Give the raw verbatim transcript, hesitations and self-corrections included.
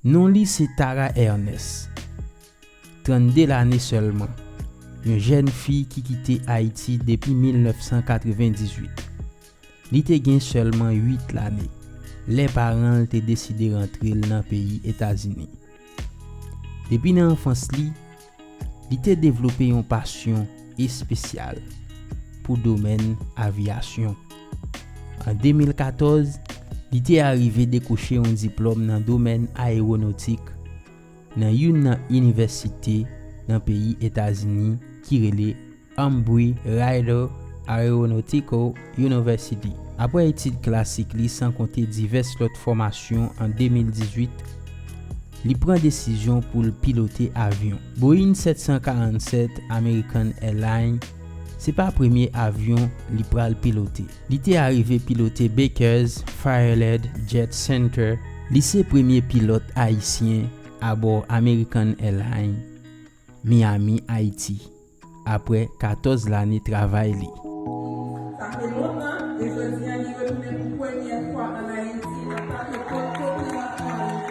Non li se Tara Ernest, trannde lane sèlman, yon jèn fi ki kite Ayiti depi mil nèf san katrevendizuit. Li te gen sèlman uit lane lè paran l te deside rantre l nan peyi Etazini. Depi nan anfans li, li te devlope yon pasyon espesyal pou domèn aviyasyon. An de mil katòz, li te arive dekwoche yon diplòm nan domèn ayewonotik nan youn nan inivèsite nan peyi Etazini ki rele Embry-Riddle Aeronautical University. Apre etid klasik li, san konte divès lòt fòmasyon, an de mil dizuit, li pran desizyon pou l pilote avyon. Boeing sèt san karannsèt American Airlines se pa premye avyon li pral pilote. Li te arive pilote Baker's Fryaled Jet Center. Li se premye pilòt ayisyen abò American Airlines Miami, Ayiti, apre katòz lane travay li. Sa fè lontan, e jodi a li retounen pou premyè fwa ann Ayiti nan pake kot Copilot Airlines.